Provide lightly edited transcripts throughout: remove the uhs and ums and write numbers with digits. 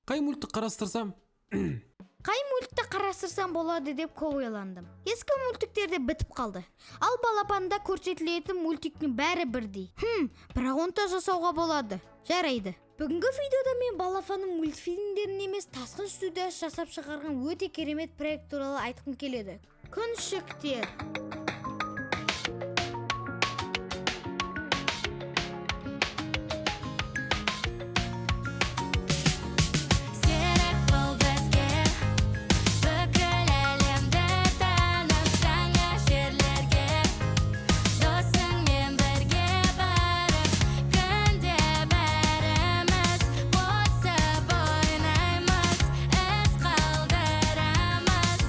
Қай мультті қарастырсам? Қай мультті қарастырсам болады деп көп ойландым. Ескі мультиктер де бітіп қалды. Ал Балапанда көрсетілетін мультиктің бәрі бірдей. Бірақ оны да жасауға болады. Жарайды. Бүгінгі видеода мен Балапанның мультфильмдерін емес, Тасқын студиясы жасап шығарған өте керемет проект туралы айтқым келеді. Күншіктер. Серік бол бізге, бүкіл әлемді танып, жаңа жерлерге досыңмен бірге барып, күнде бәріміз қосып ойнаймыз, із қалдырамыз.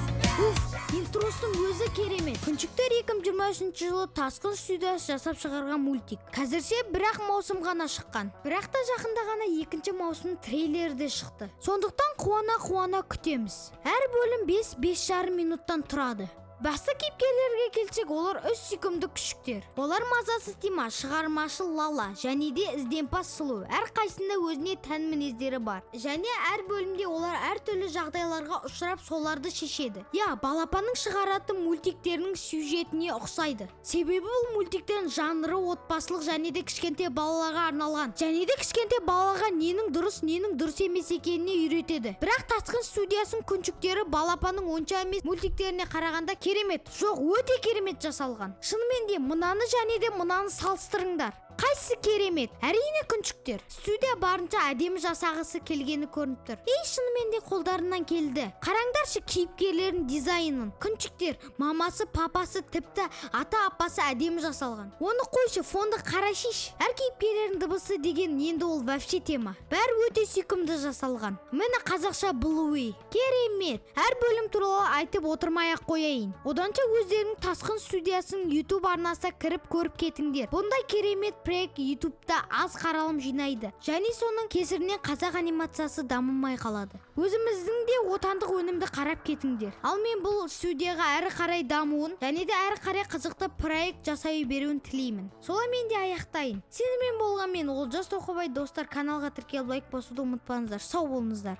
Уф, интросының өзі керемет. Күншіктер 2023 жылы Тасқын студиясы жасап шығарған мультик. Қазірше бір-ақ маусым ғана шыққан. Бірақ та жақында ғана екінші маусым трейлері де шықты. Сондықтан қуана-қуана күтеміз. Әр бөлім 5-5,5 минуттан тұрады. Басты кейіпкерлерге келсек, олар үш сүйкімді күшіктер. Олар мазасыз Тима, шығармашыл Лала және де ізденімпаз Сұлу. Әрқайсысында өзіне тән мінездері бар. Және әр бөлімде олар әртүрлі жағдайларға ұшырап, соларды шешеді. Я, Балапанның шығаратын мультиктерінің сюжетіне ұқсайды. Себебі бұл мультиктердің жанры отбасылық және де кішкентай балаларға арналған. Және де кішкентай балаларға ненің дұрыс, ненің дұрыс емес екеніне үйретеді. Бірақ Тасқын студиясының күншіктері Балапанның онша емес мультиктеріне қарағанда керемет, жоқ, өте керемет жасалған. Шынымен де мынаны және де мынаны салыстырыңдар. Қайсысы керемет? Әрине, күншіктер. Студия барынша әдемі жасағысы келгені көрініп тұр. Ей, шынымен де қолдарынан келді. Қараңдаршы кейіпкерлердің дизайнын. Күншіктер, мамасы, папасы, тіпті ата апасы әдемі жасалған. Оны қойшы, фонды қарашиш. Әр кейіпкерлердің дыбысы деген енді ол вообще тема. Бәрі өте сүйкімді жасалған. Міне, қазақша Блуи. Керемет. Әр бөлім туралы айтып отырмай ақ қояйын. Оданша өздерінің Тасқын студиясының YouTube арнасына кіріп көріп кетіңдер. Бұндай керемет проект YouTube'да аз қаралым жинайды. Және соның кесірінен қазақ анимациясы дамымай қалады. Өзіміздің де отандық өнімді қарап кетіңдер. Ал мен бұл студияға әрі қарай дамуын және де әрі қарай қызықты проект жасай беруін тілеймін. Солай мен де аяқтайын. Сенімен болған мен, Олжас Тоқыбай. Достар, каналға тіркеліп, лайк басуды ұмытпаңыздар. Сау болыңыздар.